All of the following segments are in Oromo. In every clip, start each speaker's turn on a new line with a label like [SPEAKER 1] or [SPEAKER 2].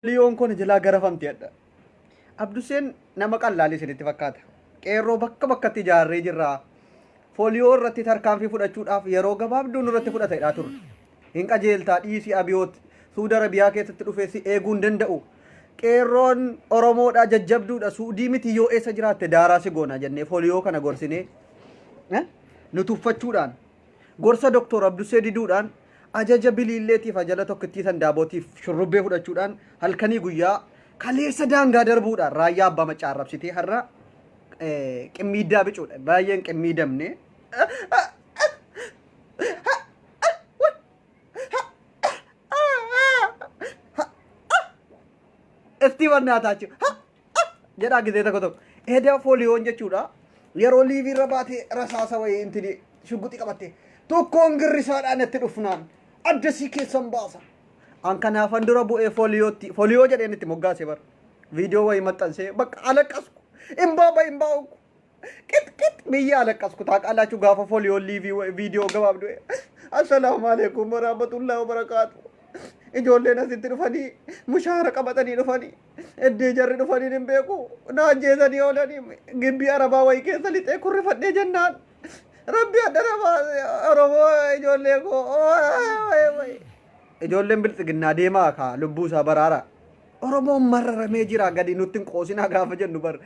[SPEAKER 1] Liyoon kun jalaa garafamti hadha. Abduseen nama qallaalii isinitti fakkaata. Qeerroo bakka bakkatti ijaarree jirra. Fooliyoo irratti tarkaanfii fudhachuudhaaf yeroo gabaabduu nurratti fudhata jedhaa turre. Hin qajeeltaa dhiisii Abiyoot Suudi Arabiyaa keessatti dhufee si eeguu hin danda'u. Qeerroon Oromoodhaa jajjabduudha Suudii miti yoo eessa jiraatte daaraa si goona jennee fooliyoo kana gorsinee nu tuffachuudhaan Gorsa Doktoor Abdussee diduudhaan ajaja Biliilleetiif ajala Tokkittii Sandaabootiif shurrubbee fudhachuudhaan halkanii guyyaa kaleessa daangaa darbuudhaan raayyaa abbaa maccaa arrabsitee har'a qimmiiddaa bicuudha. Baay'een qimmiidamne. Istii barnaataachu. Jedhaa gizee tokko tokko. Eda fooliyoon jechuudha. Yeroo liivii irra baatee rasaasa wayii intini shugguxii qabattee tokkoon girrisaadhaan itti dhufnaan adda sii keessan baasa. An kanaafan dura bu'ee fooliyootti fooliyoo jedheen itti moggaase bar. Viidiyoo wayii maxxansee bakka alaqqasku. Imbaaba imbaa'u. Qix qix biyya alaqqasku taaqaalaachuu gaafa fooliyoon liivii viidiyoo gabaabdu. Assalaamu alaikum warahmatullahi wabarakaatu. Ijoolleen asitti dhufanii mushaara qabatanii dhufanii eddee jarri dhufanii hin beeku. Na ajjeesanii oolanii gibbii arabaa wayii keessa lixee kurrifadhee jennaan. Rabbi adda na baase Oromoo ijoollee koo. Ijoolleen biltsiginnaa deemaa kaa lubbuu isaa baraara. Oromoon mararamee jira gadi nutti hin qoosinaa gaafa jennu bar.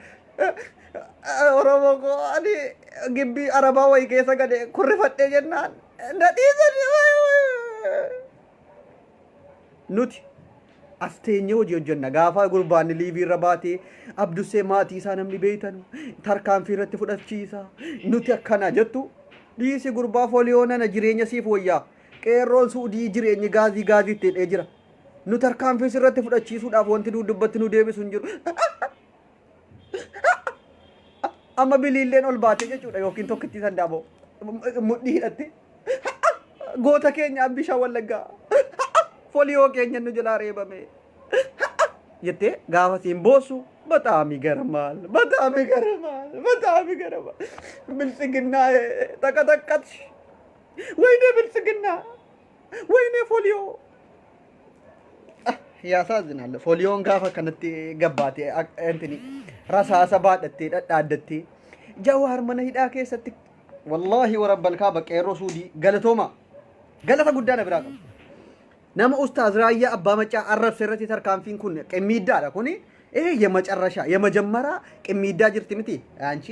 [SPEAKER 1] Oromoo koo ani gibbii arabaa wayii keessa gade kurrifadhee jennaan na dhiisanii. Nuti as teenyee hojii hojjenna gaafa gurbaanni liivii irra baatee Abdussee maatii isaa namni beeytanu tarkaanfii irratti fudhachiisa nuti akkana jettu dhiisi gurbaa foliyoo nana jireenya siif wayyaa qeerroon suudii jireenyi gaazii gaazii itti hidhee jira. Nu tarkaanfii sirratti fudhachiisuudhaaf wanti nu dubbatti nu deebisu hin jiru. Amma biliilleen ol baatee jechuudha yookiin tokkittii sandaaboo mudhii hidhatte. Goota keenya Abbishaa Wallaggaa foliyoo keenya nu jalaa reebame jettee gaafa siin boossu በጣም ይገርማል፣ በጣም ይገርማል፣ በጣም ይገርማል። ብልጽግና ተቀጠቀጥሽ። ወይኔ ብልጽግና፣ ወይኔ ፎሊዮ ያሳዝናል። Foliyoon gaafa kanatti gabbaate intini rasaasa baadhattee dhadhaaddattee Jawaar mana hidhaa keessatti wallaahi warabbal kaaba qeerroo suudii galatooma galata guddaa na biraa qabu. Nama ustaaz Raayyaa Abbaa Maccaa arrabse irratti tarkaanfiin kun qimmiiddaadha kuni ይሄ የመጨረሻ የመጀመሪያ ቅሚዳ jirti miti አንቺ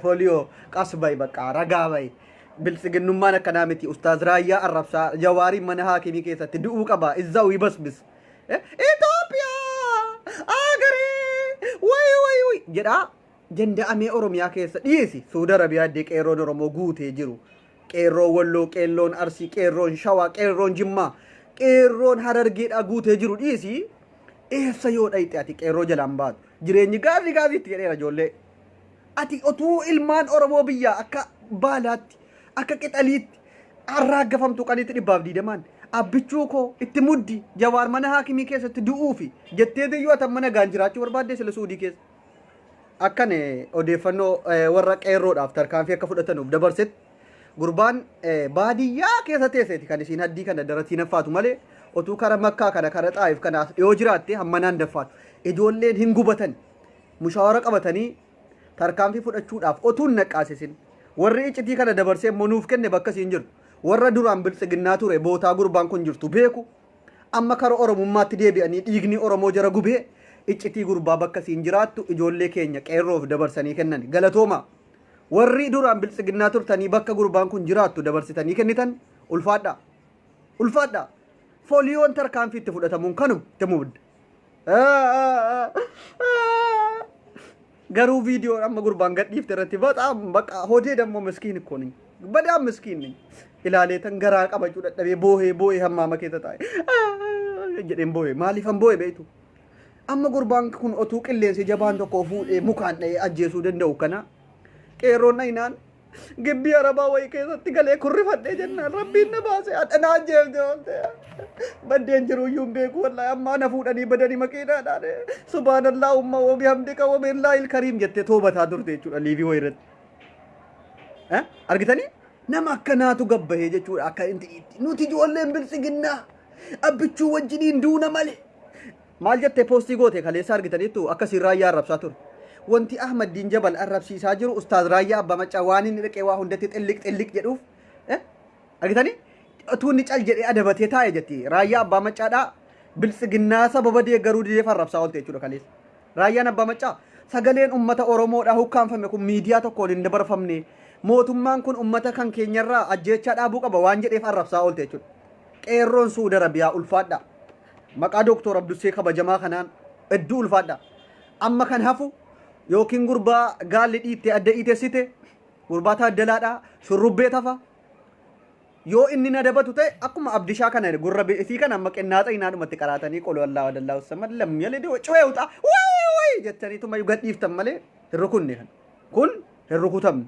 [SPEAKER 1] ፎሊዮ ቀስ በይ በቃ ረጋ በይ biltsiginnummaan akkanaa miti ustaaz Raayyaa arrabsaa Jawaariin mana haakimii keessatti du'uu qaba izzaw yibasbis Itoophiyaa agaree way way way jedhaa danda'amee Oromiyaa keessa dhiisi Suudi Arabiyaa iddee qeerroon Oromoo guutee jiru qeerroon Walloo qeelloon Arsii qeerroon Shawaa qeerroon Jimmaa qeerroon Harargeedhaa guutee jiru dhiisi eessa yoo dhayxe ati qeerroo jalaan baatu jireenyi gaazii gaaziitti jedheera ijoollee Ati otuu ilmaan Oromoo biyyaa akka baalaatti, akka qixaliitti arraaggafamtu qaniitti 120n abbichuu koo itti muddi Jawaar mana haakimii keessatti du'uufi jettee biyyuu ati amma nagaan jiraachuu barbaaddee sila Suudii keessa. Akkan odeeffannoo warra qeerroodhaaf tarkaanfii akka fudhatanuuf dabarsetti gurbaan baadiyyaa keessa teesseeti kan isiin haddii kana daratii naffaatu malee otuu kara makkaa kana kara xaayif kana as dhiyoo jiraatte hammanaan daffaatu. Ijoolleen hin gubatan mushaawara qabatanii tarkaanfii fudhachuudhaaf otuu hin naqqaasisin warri iccitii kana dabarsee immoo nuuf kenne bakka isiin jirtu warra duraan biltsiginnaa ture bootaa gurbaan kun jirtu beeku amma kara oromummaatti deebi'anii dhiigni oromoo jara gubee iccitii gurbaa bakka isiin jiraattu ijoollee keenya qeerroof dabarsanii kennan galatooma warri duraan biltsiginnaa turtanii bakka gurbaan kun jiraattu dabarsitanii kennitan ulfaadhaa ulfaadhaa fooliyoon tarkaanfii itti fudhatamuun kanuma itti mudda. Garuu viidiyoon amma gurbaan gadhiifte irratti በጣም በቃ ሆዴ ደግሞ ምስኪን እኮ ነኝ በጣም ምስኪን ነኝ ilaalee tan garaa qabachuu dadhabee boohee boohee hammaama keessa taa'e jedheen boohee maaliifan boohe beektu amma gurbaan kun otuu qilleensi jabaan tokko fuudhee mukaan dha'ee ajjeesuu danda'u kana qeerroon dhaynaan Gibbii arabaa wayii keessatti galee kurrifadhee jennaan rabbiin na baase hadha na ajjeefte oolte. Baddeen jiru iyyuu hin beeku wallahi ammaa na fuudhanii badanii makiinaadhaan subhaanallah umma wa bihamdika wa billaahil kariim jettee toobataa turte jechuudha liivii wayii irratti. Eh? Argitanii? Nama akkanaatu gabbahee jechuudha akka inti nuti ijoolleen biltsiginnaa abbichuu wajjiniin duuna malee. Maal jettee poostii goote kaleessa argitaniittu akkasiin Raayyaa arrabsaa ture. Wanti Ahmaddiin Jabal arrabsiisaa jiru Ustaaz Raayyaa Abbaa Maccaa waan inni dhaqee waa hundatti xilliq xilliq jedhuuf argitanii utuu inni cal jedhee adabatee taa'e jetti Raayyaa Abbaa Maccaadhaa biltsiginnaa sababa deeggaruu dideef arrabsaa oolte jechuudha kaleessa. Raayyaan Abbaa Maccaa sagaleen uummata Oromoodhaa hukkaanfame kun miidiyaa tokkoon hin dabarfamne, mootummaan kun uummata kan keenyarraa ajjeechaa dhaabuu qaba waan jedheef arrabsaa oolte jechuudha. Qeerroon Suudi Arabiyaa ulfaadha. Maqaa Dooktor Abdussee kabajamaa kanaan hedduu ulfaadha. Amma kan hafu yookiin gurbaa gaalli dhiitte adda dhiitessite, gurbaa taaddalaadha, shurrubbee tafa. Yoo inni na dabatu ta'e akkuma Abdishaa kana gurra isii kana amma qennaa xayinaadhumatti qaraatanii qoloo allaa wadallaa ussamad lam yalidi cuwee uxaa wayi wayi jettaniituma gadhiiftan malee hin rukunne kan. Kun hin rukutamne.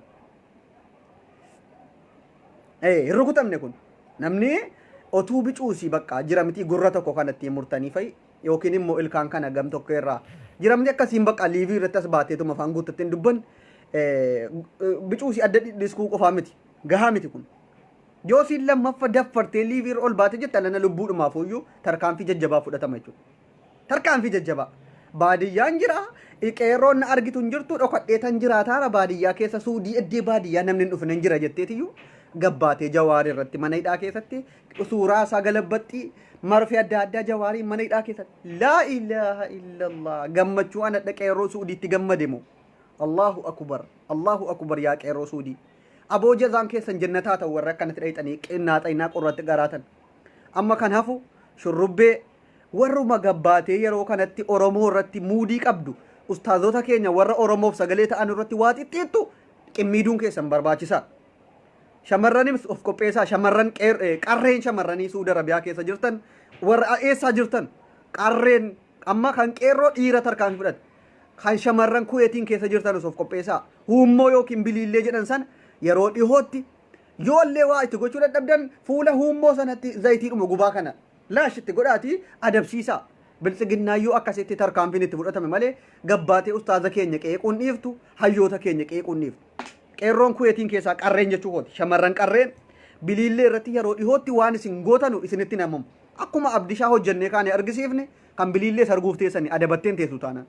[SPEAKER 1] Hin rukutamne kun. Namni otuu bicuusii bakka jira miti gurra tokko kanatti murtanii fa'i yookiin immoo ilkaan kana gam tokko irraa jira miti akkasiin bakka liivii irratti as baateetuma afaan guuttatti hin dubban bicuusii adda dhidhiskuu qofaa miti. Gahaa miti kun. Yoo siin lammaffa daffartee liivii irra ol baate jette alana lubbuudhumaaf iyyuu tarkaanfii jajjabaa fudhatama jechuudha. Tarkaanfii jajjabaa. Baadiyyaan jira, qeerroon na argitu hin jirtu, dhokadheetan jiraataara baadiyyaa keessa suudii eddee baadiyyaa namni hin dhufne hin jira jetteetiyyuu gabbaatee Jawaar irratti mana hidhaa keessatti suuraa isaa galabbaxxii marfee adda addaa Jawaariin mana hidhaa keessatti. Laa ilaaha illallah, gammachuu ana qeerroo suudiitti gammade moo. Allahu akubar, Allahu akubar yaa qeerroo suudii. Aboo jazaan keessan jannataa ta'u warra akkanatti dhayxanii qinnaa xaynaa qorratti garaatan. Amma kan hafu shurrubbee warruma gabbaatee yeroo kanatti Oromoo irratti muudii qabdu, ustaazota keenya warra Oromoof sagalee ta'an irratti waa xixxiittu qimmiiduun keessan barbaachisaa. Shamarranis of qopheessaa, shamarran qarreen shamarranii Suudi Arabiyaa keessa jirtan, warra eessaa jirtan, qarreen amma kan qeerroo dhiira tarkaanfii fudhate. Kan shamarran Kuweetiin keessa jirtanus of qopheessaa. Huummoo yookiin biliillee jedhan sana yeroo dhihootti yoollee waa itti gochuu dadhabdan fuula huummoo sanatti zayitiidhuma gubaa kana laash itti godhaatii adabsiisaa. Biltsiginnaayyuu akkasitti tarkaanfiin itti fudhatame malee gabbaatee ustaaza keenya qeequun dhiiftu, hayyoota keenya qeequun dhiiftu. Qeerroon Kuweetiin keessaa qarreen jechuu kooti. Shamarran qarreen biliillee irratti yeroo dhihootti waan isin gootanu isinitti namamu. Akkuma Abdishaa hojjennee kaane argisiifne kan biliillee sarguuf teessani adabatteen teessu taanaan.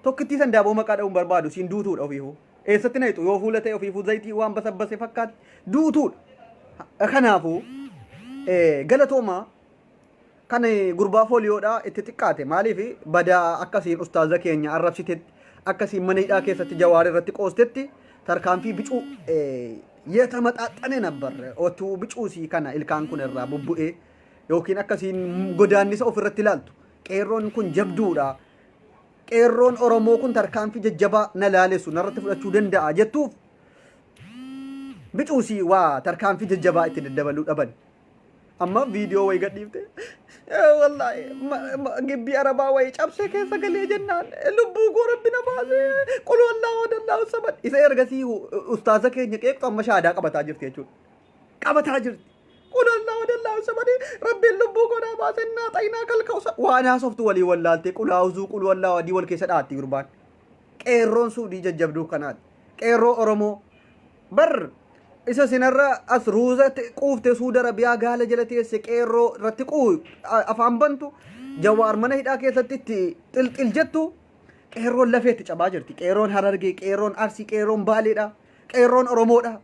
[SPEAKER 1] Tokkittii san daaboo maqaa dha'uun barbaadu siin duutuudha ofiifuu. Eessatti na hixu yoo fuula ta'e ofiifuu zayitii waan basabbase fakkaatti duutuudha. Kanaafuu galatoomaa kan gurbaa fooliyoodhaa itti xiqqaate, maaliif badaa akkasiin ustaaza keenya arrabsitetti, akkasiin mana hidhaa keessatti Jawaar irratti qoostetti tarkaanfii bicuu yetamaxaaxxane nabbar otuu bicuusii kana ilkaan kun irraa bubbu'ee yookiin akkasiin godaannisa ofirratti ilaaltu. Qeerroon kun jabduudha. Qeerroon Oromoo kun tarkaanfii jajjabaa na laalessu narratti fudhachuu danda'a jettuuf bicuusii waa tarkaanfii jajjabaa itti daddabaluu dhaban. Amma viidiyoo wayii gadhiifte. Wallaahi gibbii arabaa wayii cabsee keessa galee jennaan lubbuu koo rabbi na baasee qul wallaahu adallaahu samad. Isa ergasii ustaaza keenya qeeqxu amma shaadaa qabataa jirti jechuudha. Qabataa jirti. Qul wallaahu adallaahu samad, rabbiin lubbuu koo naa baasee naa xayinaa kalka'usa. Waan haasoftu walii wallaaltee qulaawuzuu qul wallaahu adii wal keessa dhaatti gurbaan. Qeerroon suudii jajjabduu kanaati. Qeerroo Oromoo bar isa sinarra as ruuza quufte Suudi Arabiyaa gaala jala teesse qeerroo irratti quu afaan bantu, Jawaar mana hidhaa keessatti itti xilxil jettu, qeerroon lafeetti cabaa jirti. Qeerroon Harargee, qeerroon Arsii, qeerroon Baaleedha, qeerroon Oromoodha.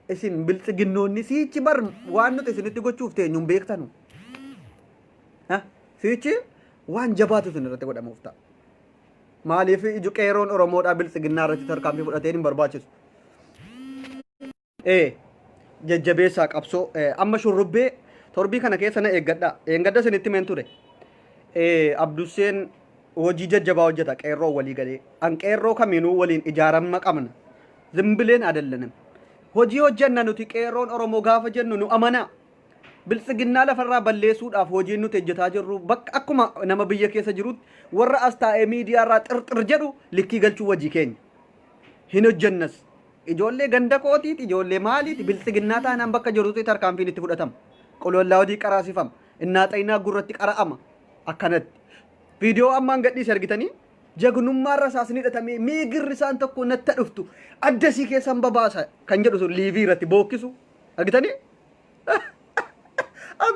[SPEAKER 1] Isin biltsiginnoonni siichi bar waan nuti isinitti gochuuf teenyu hin beektanu. Ha? Siichi waan jabaatu isin irratti godhamuuf ta'a. Maaliif iju qeerroon Oromoodhaa biltsiginnaa irratti tarkaanfii fudhateen hin barbaachisu. Ee jajjabeessaa qabsoo amma shurrubbee torbii kana keessa na eeggadha. Eeggadha isinitti meen ture. Abdusseen hojii jajjabaa hojjeta qeerroo walii galee. An qeerroo kamiinuu waliin ijaaramma qabna. Zimbileen adallanim. Hojii hojjenna nuti qeerroon Oromoo gaafa jennu nu amanaa. Biltsiginnaa lafarraa balleessuudhaaf hojiin nuti hojjetaa jirru bakka akkuma nama biyya keessa jirutti warra as taa'ee miidiyaarraa xirxir jedhu likkii galchuu hojii keenya. Hin hojjennas. Ijoollee ganda kootiiti, ijoollee maaliiti, biltsiginnaa taanaan bakka jirutti tarkaanfiin itti fudhatama. Qolollaa hojii qaraasifama. Innaa xayinaa gurratti qara'ama. Akkanatti. Viidiyoo ammaan gadhiise argitanii jagnummaan rasaasni hidhatamee miigirri isaan tokko natti dhuftu addasii keessan babaasa kan jedhu sun liivii irratti bookkisu argitanii.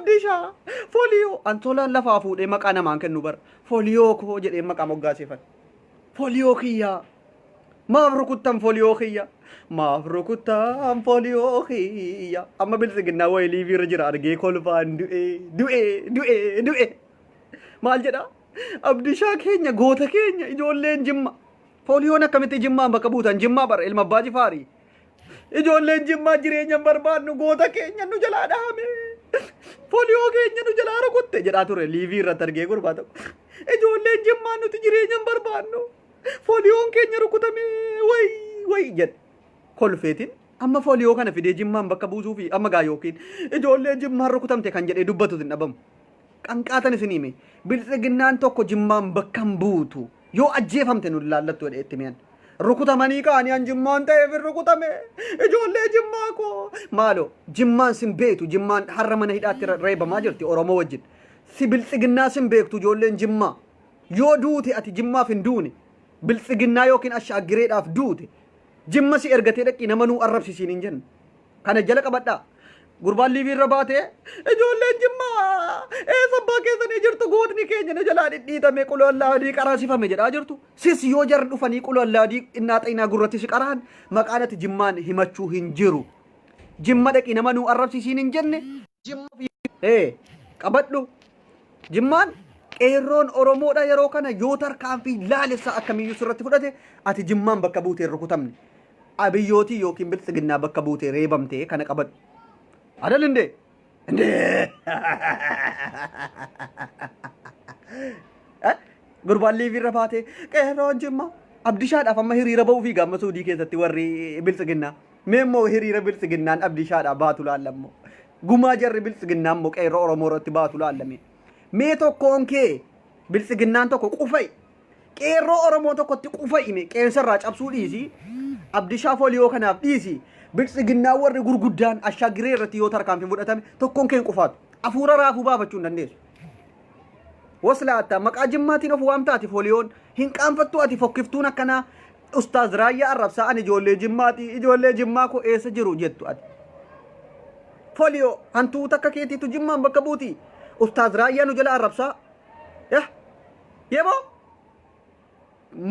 [SPEAKER 1] Abdishaa foliyoo antolaan lafaa fuudhee maqaa namaan kennu bara foliyoo koo jedhee maqaa moggaaseefan. Foliyoo kiyyaa maaf rukuttan, foliyoo kiyya maaf rukuttan, foliyoo kiyya. Amma biltsiginnaa wayii live irra jira argee kolfaan du'ee du'ee du'ee du'e. Maal jedha? Abdishaa keenya, goota keenya, ijoolleen Jimma. Foliyoon akkamitti Jimmaan bakka buutan? Jimmaa bara ilma abbaa Jifaarii. Ijoolleen Jimmaa jireenya hin barbaadnu, goota keenya nu jalaa dhahame. Foliyoo keenya nu jalaa rukutte jedhaa ture live irratti argee gurbaa tokko. Ijoolleen Jimmaa nuti jireenya hin barbaadnu. Foliyoon keenya rukutame, wayi wayi jedhe. Kolfeetiin amma foliyoo kana fidee Jimmaan bakka buusuu fi amma gaa yookiin ijoolleen Jimmaan rukutamte kan jedhee dubbatu hin dhabamu. Qanqaatan isin hime, biltsiginnaan tokko Jimmaan bakka hin buutu. Yoo ajjeefamte nu laallattu jedhee itti mi'an. Rukutamanii ka'anii an Jimmaan ta'eef hin rukutame. Ijoollee Jimmaa koo. Maaloo, Jimmaan sin beektu. Jimmaan har'a mana hidhaatti reebamaa jirti Oromoo wajjin. Si biltsiginnaa sin beektu ijoolleen Jimmaa. Yoo duute ati Jimmaaf hin duune. Biltsiginnaa yookiin ashaaggireedhaaf duute. Jimma si ergatee dhaqii nama nuu arrabsisiin hin jennu. Kana jala qabadhaa. Gurbaan live irra baatee ijoolleen Jimmaa eessa abbaa keessanii jirtu, gootni keenya na jalaa dhidhiitame, qulollaadii qaraasifame jedhaa jirtu. Sis yoo jarri dhufanii qulollaadii innaa xaynaa gurratti si qaraan maqaan ati Jimmaan himachuu hin jiru. Jimma dhaqii nama nuu arrabsisiin hin jenne. Jimma ee qabadhu. Jimmaan qeerroon Oromoodha. Yeroo kana yoo tarkaanfii laalessaa akkamiyyuu sirratti fudhate ati Jimmaan bakka buutee hin rukutamne. Abiyyootii yookiin biltsiginnaa bakka buutee reebamtee, kana qabadhu. Adal indee? Indee! Gurbaan live irra baatee qeerroon Jimmaa Abdishaadhaaf amma hiriira ba'uu fi gaamma Suudii keessatti warri biltsiginnaa. Mee immoo hiriira biltsiginnaan Abdishaadhaa baatu laallammoo. Gumaa jarri biltsiginnaa immoo qeerroo Oromoo irratti baatu laallame. Mee tokkoon kee biltsiginnaan tokko qufa'i. Qeerroo Oromoo tokkotti qufa'i, mee qeensa irraa cabsuu dhiisi. Abdishaa foliyoo kanaaf dhiisi. Biltsiginnaa warri gurguddaan ashaagiree irratti yoo tarkaanfii fudhatame tokkoon kee hin qufaatu. Afuura raafuu baafachuu hin dandeessu. Waslaatta maqaa Jimmaatiin of waamta ati foliyoon hin qaanfattu, ati fokkiftuun akkanaa Ustaaz Raayyaa arrabsaa ani ijoollee Jimmaati, ijoollee Jimmaa koo eessa jiru jettu ati. Foliyoo hantuuta akka keetiitu Jimmaan bakka buuti. Ustaaz Raayyaa nu jala arrabsaa. Yah. Yeboo.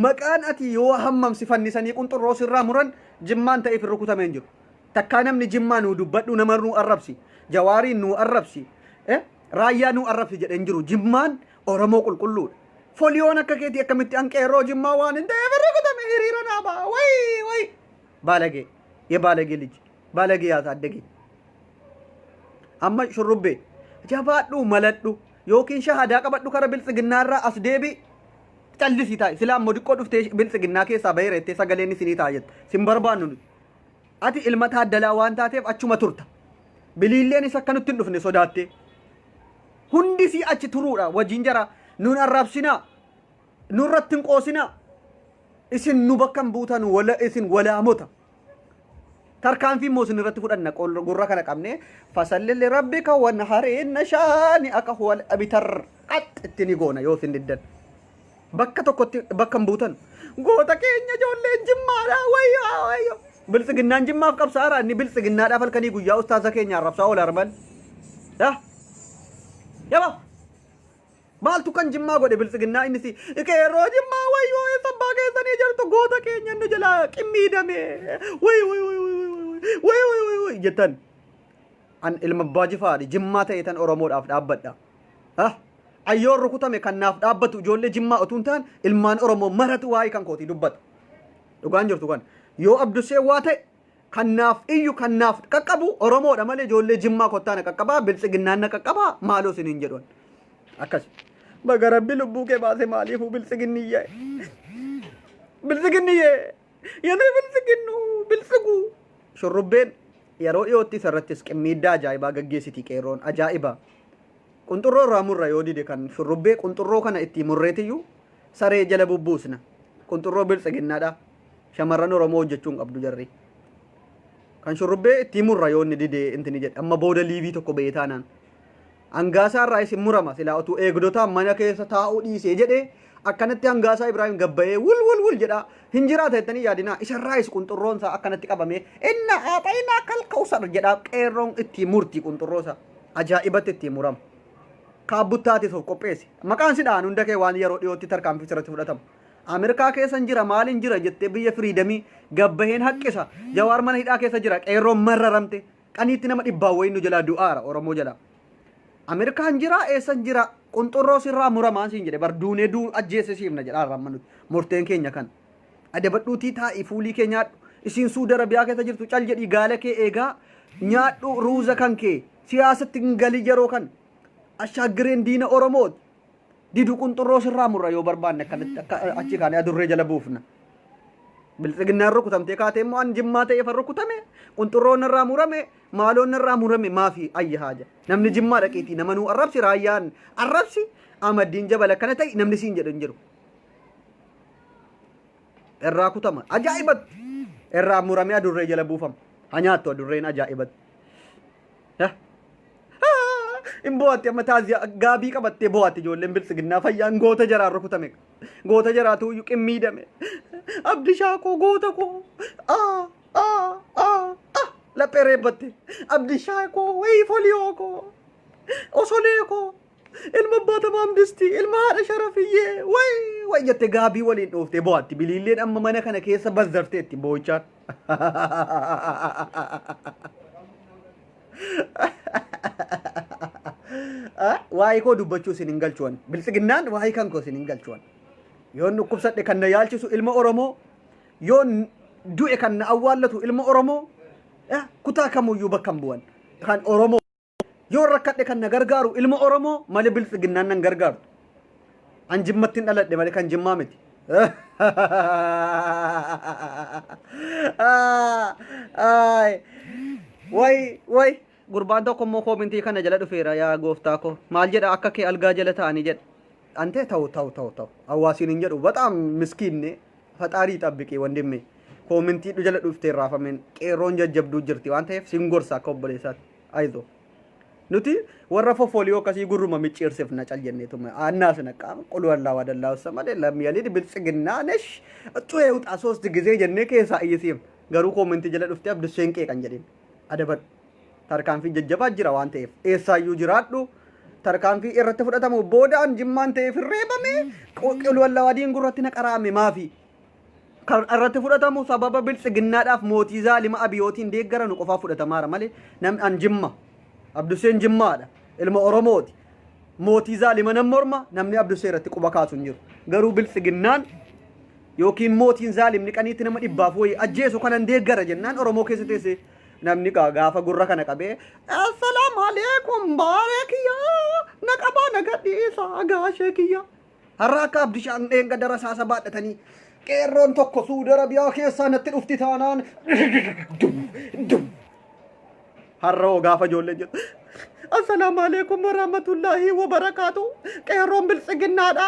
[SPEAKER 1] Maqaan ati yoo hammam si fannisanii qunxurroo sirraa muran Jimmaan ta'eef hin rukutamee hin jiru. Takkaa namni Jimmaa nuu dubbadhu, nama nuu arrabsi. Jawaariin nuu arrabsi. Raayyaa nuu arrabsi jedhee hin jiru. Jimmaan Oromoo qulqulluudha. Foliyoon akka keetii akkamitti an qeerroo Jimmaa waan hin ta'eef hin rukutame hiriira naa ba'a. Wayi wayi. Baalagee. Ye baalagee liji. Baalagee yaa saaddagee. Amma shurrubbee jabaadhu, maladhu yookiin shahadaa qabadhu, kara biltsiginnaa irraa as deebi, callisii taa'i. Silaa immoo diqqoo dhuftee biltsiginnaa keessaa baheera jettee sagaleen isinii ta'a jette. Sin barbaannu nuti. Ati ilma Taaddalaa waan taateef achuma turta. Biliilleenis akka nutti hin dhufne sodaattee. Hundi sii achi turuudha wajjin jara nun arrabsinaa, nurratti hin qoosinaa. Isin nu bakka hin buutan, wala isin walaamota. Tarkaanfii immoo isin irratti fudhanna, gurra kana qabne fasalli li rabbika wanharinna shaani akka huwal abitar qax itti ni goona yoo isin diddan. Bakka tokkotti bakka hin buutan. Goota keenya ijoolleen Jimmaadha, wayyoo wayyoo. Biltsiginnaan Jimmaaf qabsaa'aara, inni biltsiginnaadhaaf halkanii guyyaa ustaaza keenya arrabsaa oola armal. Yaa yaba maaltu kan Jimmaa godhe biltsiginnaa? Inni si qeerroo Jimmaa wayyoo eessa abbaa keessanii jirtu, goota keenya nu jalaa qimmiidame, way way way way way way way way jettan. An ilma abbaa Jifaari Jimmaa ta'e tan Oromoodhaaf dhaabbadha. Ah, ayyoon rukutame kan naaf dhaabbatu ijoollee Jimmaa utuu hin taane ilmaan Oromoo maratu waa'ee kan kootii dubbata. Dhugaan jirtu kan yoo Abdussee waa ta'e kan naaf iyyu, kan naaf qaqqabu Oromoodha malee ijoollee Jimmaa kottaa na qaqqabaa, biltsiginnaan na qaqqabaa maaloo isiniin jedhuan. Akkas. Baga Rabbi lubbuu kee baase, maaliifuu biltsiginniyyee. Biltsiginniyyee. Yeroo biltsiginnu biltsigu. Shurrubbeen yeroo dhiyootti isarrattis qimmiiddaa ajaa'ibaa gaggeessiti qeerroon ajaa'iba. Qunxurroo irraa murra yoo dide, kan shurrubbee qunxurroo kana itti murreetiyyuu saree jala bubbuusna. Qunxurroo biltsiginnaadha. Shamarran Oromoo hojjechuu hin qabdu jarri. Kan shurrubbee itti murra yoo inni dide intini jedhe amma booda live tokko ba'ee taanaan. Hangaasaa irraa isin murama, silaa utuu eegdotaan mana keessa taa'uu dhiisee jedhee akkanatti Hangaasaa Ibraahim gabbayee wul wul wul jedhaa hin jiraata jettanii yaadinaa. Isarraayis qunxurroon isaa akkanatti qabamee inna aaxaynaa kalkawsar jedhaa qeerroon itti murti qunxurroo isaa. Ajaa'ibatti ittiin murama. Kaabbuttaatis of qopheessi. Maqaan si dha'an hunda kee waan yeroo dhiyootti tarkaanfii sirratti fudhatamu. Ameerikaa keessan jira maaliin jira jettee biyya firiidamii gabbaheen haqqisa. Jawaar mana hidhaa keessa jira qeerroon marraramte. Qaniitti nama dhibbaan wayiin nu jalaa du'aara Oromoo jalaa. Ameerikaan jira eessan jira qunxurroo sirraa muramaan siin jedhe bar duunee duu ajjeese siifna jedha har'a amma nuti murteen keenya kana. Adabadhuutii taa'ii fuulii kee nyaadhu. Isiin Suudi Arabiyaa keessa jirtu cal jedhii gaala kee eegaa nyaadhu ruuza kan kee siyaasatti hin galii yeroo kan ashaagireen diina Oromooti. Didu qunxurroo sirraa murra yoo barbaanne akkanatti akka achi kaanee adurree jala buufna. Biltsiginnaan rukutamtee kaatee immoo an jimmaa ta'eef an rukutame qunxurroon narraa murame maaloon narraa murame maafi ayya haaja. Namni jimmaa dhaqiitii nama nuu arrabsi raayyaan arrabsi amaddiin jabal akkana ta'e namni siin jedhu hin jiru. Irraa kutama. Ajaa'ibatti! Irraa muramee adurree jala buufama. Ha nyaattu adurreen ajaa'ibatti. Hin bo'atti amma taaziyaa gaabii qabattee bo'atti ijoolleen biltsiginnaa fayyaan goota jaraan rukutame. Goota jaraatu iyyuu qimmiidame. Abdishaa koo goota koo. Aa aa aa aa laphee reebbatte. Abdishaa koo wayii foliyoo koo. Osolee koo. Ilma abbaa tamaam disti, ilma haadha sharafiyyee, way way jette gaabii waliin dhooftee bo'atti. Biliilleen amma mana kana keessa bazzarteetti boo'ichaan. Waa'ee koo dubbachuu isin hin galchuwan. Biltsiginnaan waa'ee kan koo isin hin galchuwan. Yoon dhukkubsadhe kan na yaalchisu ilma Oromoo, yoon du'e kan na awwaallatu ilma Oromoo, kutaa kamuyyuu bakka hin bu'an. Kan Oromoo. Yoon rakkadhe kan na gargaaru ilma Oromoo malee biltsiginnaan nan gargaartu. An jimmattin dhaladhe malee kan jimmaa miti. Way way gurbaan tokko immoo koomintii kana jala dhufeera yaa gooftaa koo maal jedha akka kee algaa jala ta'anii jedha. Antee ta'u ta'u ta'u ta'u hawaasiin hin jedhu baxaam miskiinne faxaarii xabbiqee wandimme koomintii jala dhuftee raafameen qeerroon jajjabduu jirti waan ta'eef sin gorsa akka obboleessaatti. Ayizoo. Nuti warra fofoliyoo akkasii gurruma micciirsifna cal jenneetuma aannaas naqqaama qulu allaa wadallaa ussa malee lam yalid biltsiginnaa nesh xu'ee uxaa soosti gizee jennee keessaa iyyisiif garuu koomentii jala dhuftee abdusseen qeeqan jedhin adabadhu tarkaanfii jajjabaa jira waan ta'eef eessaayyuu jiraadhu tarkaanfii irratti fudhatamu boodaan jimmaan ta'eef hin reebame qulu allaa wadiin gurratti na qaraame maafi Kan irratti fudhatamu sababa biltsiginnaadhaaf mootii zaalima abiyootiin deeggaranu qofaaf fudhatamaara malee namni an jimma Abduseen jimmaadha ilma Oromooti mootii zaalima nan morma namni Abdusee irratti quba kaasu hin jiru garuu biltsiginnaan yookiin mootiin zaalimni qaniitti nama dhibbaaf wayii ajjeesu kanan deeggara jennaan Oromoo keessa teessee namni gaafa gurra kana qabee assalaamu alaikum baaree kiyyaa na qabaa na gadhiisa gaashee kiyyaa Har'a akka Abdishaan dheengadda rasaasa baadhatanii qeerroon tokko Suudi Arabiyaa keessaa natti dhufti taanaan dum dum. Har'a hoo gaafa ijoolleen jedhu Assalaamu alaikum warahmatullaahi wabarakaatu qeerroon biltsiginnaadha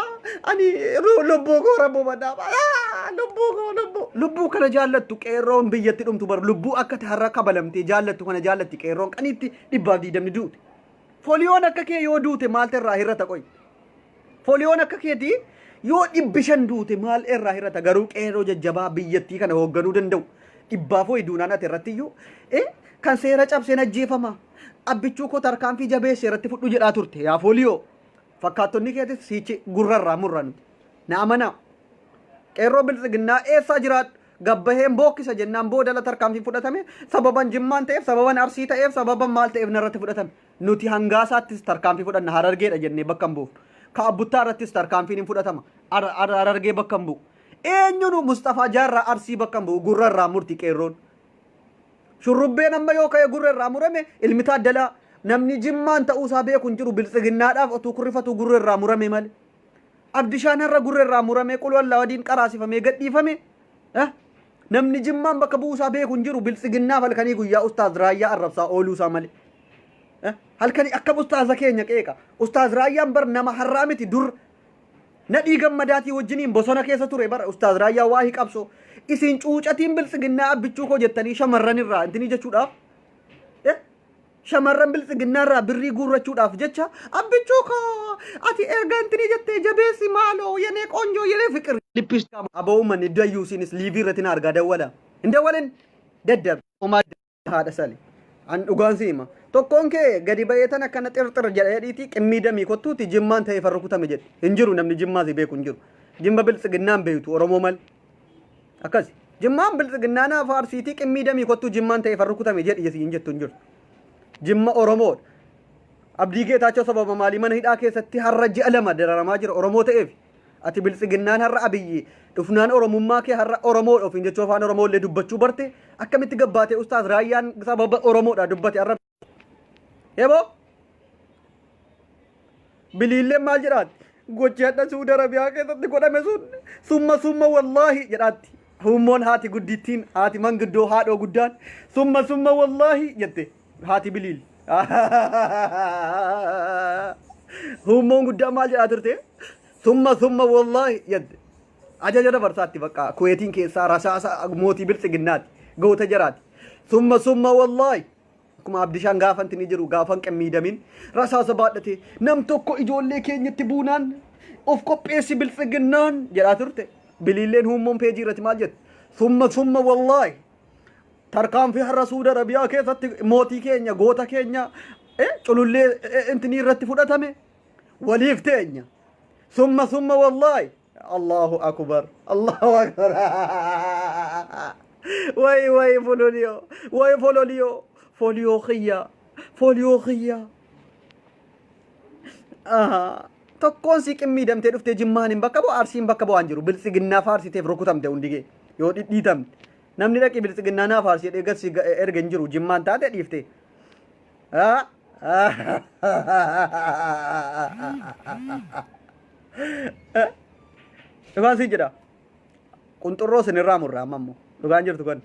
[SPEAKER 1] ani lubbuu koo rabbuma dhaaba lubbuu koo lubbuu lubbuu kana jaallattu qeerroon biyyatti dhumtu bar lubbuu akka har'a kabalamtee jaallattu kana jaallatti qeerroon qaniitti 120 duute foliyoon akka kee yoo duute maaltu irraa hirrata qoy Foliyoon akka keetii yoo 500 duute maal irraa hir'ata garuu qeerroo jajjabaa biyyattii kana hoogganuu danda'u dhibbaaf ho'i duunaan ati irratti iyyuu kan seera cabseen ajjeefama abbichuu koo tarkaanfii jabeesse irratti fudhu jedhaa turte yaa foliyoo fakkaattonni keetis siichi gurra irraa murra nuti na amanaa qeerroo biltsiginnaa eessaa jiraadhu gabbaheen bookkisa jennaan boodala tarkaanfii fudhatame sababan jimmaan ta'eef sababan arsii ta'eef sababan maal ta'eef narratti fudhatame Nuti hangaasaattis tarkaanfii fudhanna harargeedha jennee bakka hin buufnu. Ka abbuttaa irrattis tarkaanfiin hin fudhatama. Harargee bakka hin bu'u. Eenyunu Musxafaa Jaarraa Arsii bakka hin bu'u gurra irraa murti qeerroon. Shurrubbeen amma yoo ka'e gurra irraa murame ilmi taaddalaa namni jimmaan ta'uusaa beeku hin jiru biltsiginnaadhaaf otuu kurrifatuu gurra irraa murame malee. Abdishaan har'a gurra irraa muramee quluu allaawadiin qaraasifamee gadhiifame. Namni jimmaan bakka bu'uusaa beeku hin jiru biltsiginnaaf halkanii guyyaa ustaaz raayyaa arrabsaa ooluusaa malee. Halkanii akkam ustaaza keenya qeeqa. Ustaaz Raayyaan bar nama har'aa miti dur nadhii gammadaatii wajjiniin bosona keessa ture bara ustaaz Raayyaa waahii qabsoo. Isin cuucatiin biltsiginnaa abbichuu koo jettanii shamarran irraa intinii jechuudhaaf. Shamarran biltsiginnaa irraa birrii guurrachuudhaaf jecha abbichuu koo ati erga intinii jettee jabeessi maaloo yenee qoonjoo yenee fiqir. Lippis aboo uummanni dayyuusiinis liivii irratti na argaa dawwala. Hin dawwalin daddab. Homaa haadha sali. An dhugaan si hima. Tokkoon kee gadi ba'ee tan akkana xirxir jedhee dhiitii qimmii damii kottuuti Jimmaan ta'ee farra kutame jedhe. Hin jiru namni Jimmaa si beeku hin jiru. Jimma biltsiginnaan beektu Oromoo mal. Akkasi. Jimmaan biltsiginnaa naa faarsiitii qimmii damii kottuu Jimmaan ta'ee farra kutame jedhi si hin jettu hin jiru. Jimma Oromoodha. Abdii Geetaachoo sababa maalii mana hidhaa keessatti har'a ji'a 2 dararamaa jira Oromoo ta'eef. Ati biltsiginnaan har'a Abiyyi dhufnaan Oromummaa kee har'a Oromoodha ofiin jechuu afaan Oromoo illee dubbachuu barte akkamitti gabbaatee Ustaaz Raayyaan sababa Oromoodha dubbate har'a. Eboo biliilleen maal jedhaatti gochi hadha Suudi Arabiyaa keessatti godhame sun summa summa wallaahi jedhaatti. Hummoon haati guddittiin haati manguddoo haadhoo guddaan summa summa wallaahi jette. Haati biliil. Hummoon guddaa maal jedhaa turte? Summa summa wallaahi jette. Ajaja dabarsaatti bakka Kuweetiin keessaa rasaasa mootii biltsiginnaati. Goota jaraati. Summa summa wallaahi. Akkuma Abdishaan gaafanti ni jiru gaafan qimmiidamin rasaasa baadhate nam tokko ijoollee keenyatti buunaan of qopheessi biltsiginnaan jedhaa turte. Biliilleen huummoon peejii irratti maal jette? Summa summa wallaahi. Tarkaanfii har'a Suudi Arabiyaa keessatti mootii keenya goota keenya culullee intinii irratti fudhatame waliif teenya. Summa summa wallaahi. Allahu akbar. Allahu akbar. Way way fololiyoo. Way fololiyoo. Foliyoo kiyya. Foliyoo kiyya. Tokkoon si qimmiidamtee dhuftee Jimmaan hin bakka bu'a Arsiin bakka bu'aan jiru. Biltsiginnaa faarsiteef rukutamte hundi kee. Yoo dhidhiitamte. Namni dhaqi biltsiginnaa naa faarsi jedhee gad si erga hin jiru. Jimmaan taate dhiifte. Dhugaan siin jedha. Qunxurroo sinirraa murra amma immoo. Dhugaan jirtu kan.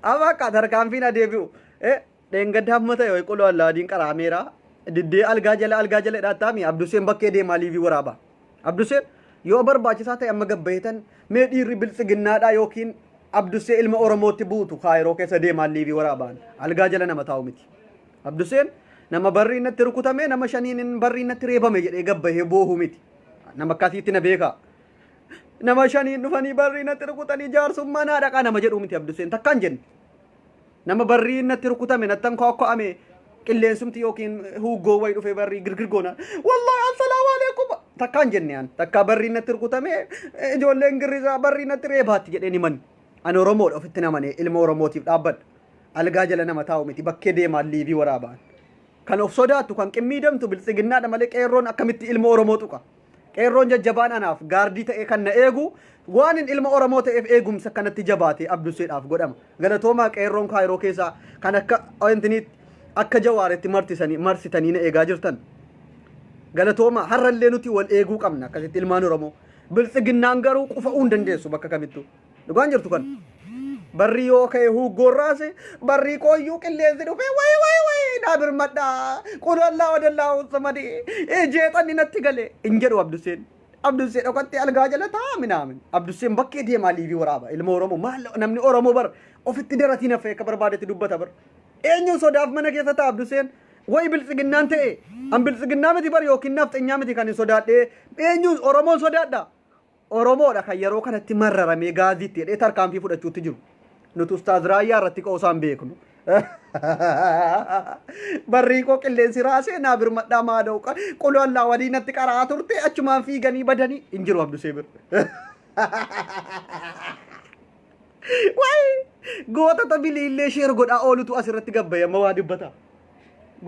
[SPEAKER 1] Amma akka tarkaanfiin adeebi'u. Dheengadda hamma ta'e wayi qoloo allaadiin qaraameera. Diddee algaa jala algaa jala hidhaattaami Abduseen bakkee deemaa liivii waraaba. Abduseen yoo barbaachisaa ta'e amma gabbaheetan mee dhiirri biltsiginnaadhaa yookiin Abdusee ilma Oromootti buutu kaayiroo keessa deemaa liivii waraabaan algaa jala nama taa'u miti. Abduseen nama barrii natti rukutame nama shaniin barrii natti reebame jedhee gabbahee boohu miti. Nama akkasiitti na beekaa. Nama shaniin dhufanii barrii natti rukutanii jaarsummaa naa dhaqaa nama jedhu miti Abduseen takkaan jenne. Nama barrii natti rukutame nattan kookko'ame qilleensumti yookiin huuggoo wayi dhufee barrii girgir goona. Wallaahi assalaamu alaikum. Takkaan jenne an takkaa barrii natti rukutame ijoolleen girrisaa barrii natti reebaatti jedheen himan. Ani Oromoodha ofitti namane ilma Oromootiif dhaabbadha. Algaa jala nama taa'u miti bakkee deemaan liivii waraabaan. Kan of sodaattu kan qimmiidamtu biltsiginnaadha malee qeerroon akkamitti ilma Oromoo tuqa. Qeerroon jajjabaan anaaf gaardii ta'ee kan na eegu waanin ilma Oromoo ta'eef eegumsa kanatti jabaate Abduseedhaaf godhama. Galatoomaa qeerroon Kaayiroo keessaa kan akka intiniitti akka Jawaaritti martisanii marsitanii na eegaa jirtan. Galatoomaa har'allee nuti wal eeguu qabna akkasitti ilmaan Oromoo. Biltsiginnaan garuu qufa'uu hin dandeessu bakka kamittuu. Dhugaan jirtu kan. Barrii yoo ka'e huuggoon raase barrii kooyyuu qilleensi dhufee wayi wayi wayi naa birmadhaa qulallaa wadallaa uussamadii jeexanni natti gale hin jedhu Abduseen. Abdusee dhokattee algaa jala taa'a minaamin. Abduseen bakkee deemaa liivii waraaba ilma Oromoo maal namni Oromoo bar ofitti daratii nafee akka barbaadetti dubbata bar. Eenyuun sodaaf mana keessa ta'a Abduseen wayi biltsiginnaan ta'e an biltsiginnaa miti bar yookiin nafxenyaa miti kan hin sodaadhee eenyuun Oromoon sodaadha. Oromoodha kan yeroo kanatti marraramee gaaziitti jedhee tarkaanfii fudhachuutti jiru. Nuti Ustaaz Raayyaa irratti qoosaan beeknu. Barrii koo qilleensi raasee naa birmadhaa maaloo qulu allaa walii natti qara'aa turte achumaan fiiganii badanii hin jiru Abdusee bira. Wayi gootota biliillee sheer godhaa oolutu asirratti gabbaye amma waa dubbata.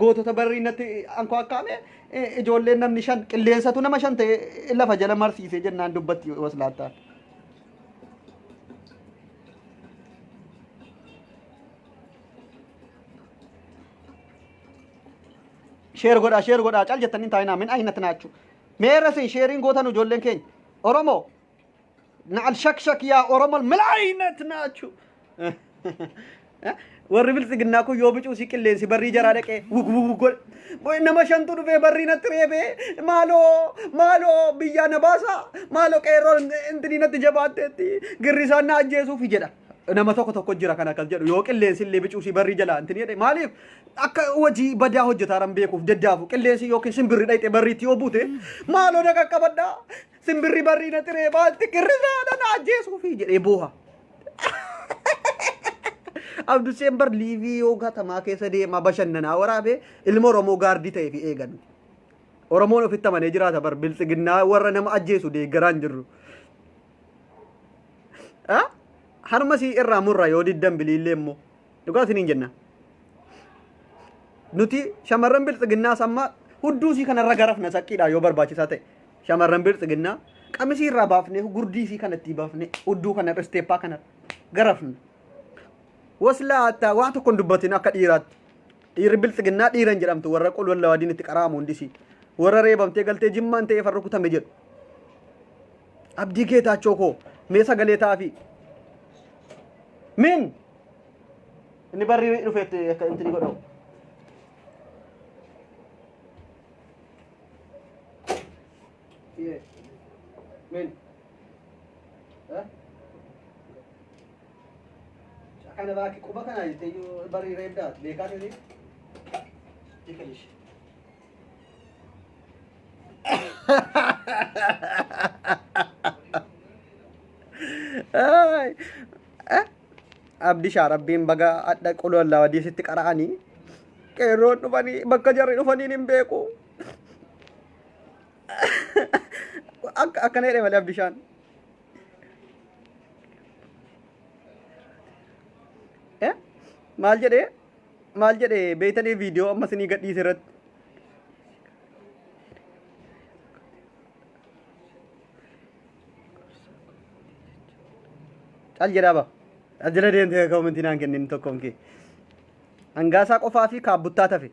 [SPEAKER 1] Gootota barrii natti ankoo akkaame ijoolleen namni shan qilleensatu nama shan ta'e lafa jala marsiisee jennaan dubbatti waslaattaan. Sheer godhaa sheer godhaa cal jettanii taa'inaa min ayinatti naachuu. Meera isin sheeriin gootan ijoolleen keenya. Oromoo Na'al shak shak yaa Oromoo ምን አይነት ናችሁ? Warri biltsiginnaa kun yoo bicuu si qilleensi barrii jaraa dhaqee wug wug wug godhe. Boy, Nama shantu dhufee barrii natti reebee maaloo maaloo biyyaa na baasaa maaloo qeerroon intinii natti jabaatteetti girrisaan na ajjeesuufi jedha. Nama tokko tokko jira kan akkas jedhu yoo qilleensi illee bicuusii barrii jalaa intin jedhe maaliif akka hojii badaa hojjetaaran beekuuf daddaafu qilleensi yookiin simbirri dhayxe barriitti yoo buute maaloo na qaqqabadhaa simbirri barrii na xiree maalti qirrisaa na ajjeesuufi jedhee booha. Abduseen bar liivii yoo katamaa keessa deemaa bashannanaa waraabee ilma Oromoo gaardii ta'ee fi eegan. Oromoon ofitti amanee jiraata bar biltsiginnaa warra nama ajjeesu deeggaraa hin jirru. Harma sii irraa murra yoo diddan biliillee immoo. Dhugaa isiniin jenna. Nuti shamarran biltsiginnaas amma hudduu isii kanarra garafna saqqiidha yoo barbaachisaa ta'e. Shamarran biltsiginnaa qamisii irraa baafnee gurdii isii kanatti baafnee hudduu kanarra isteeppaa kanarra garafna. Waslaa hattaa waan tokko hin dubbatin akka dhiiraatti. Dhiirri biltsiginnaa dhiira hin jedhamtu warra qulwalla wadiin itti qara'amu hundisii. Warra reebamtee galtee jimmaan ta'ee farra kutame jedhu. Abdii Geetaachoo koo mee sagalee ta'aafii. Min inni barri dhufeetti akka intini godhamu. Min. Kana baaki quba kana jettee barri reebdaa beekaa ta'e. Tikalish. Abdishaa rabbiin baga adha qulwallaa wadii sitti qara'anii qeerroon dhufanii bakka jarri dhufaniin hin beeku. Akka akkana jedhe malee Abdishaan. Maal jedhee? Maal jedhe beeytanii viidiyoo amma isinii gadhiise irratti. Cal jedhaa ba. Cal jala deemtee koomentii naan kennin tokkoon kee. Hangaasaa qofaa fi kaabbuttaa tafe.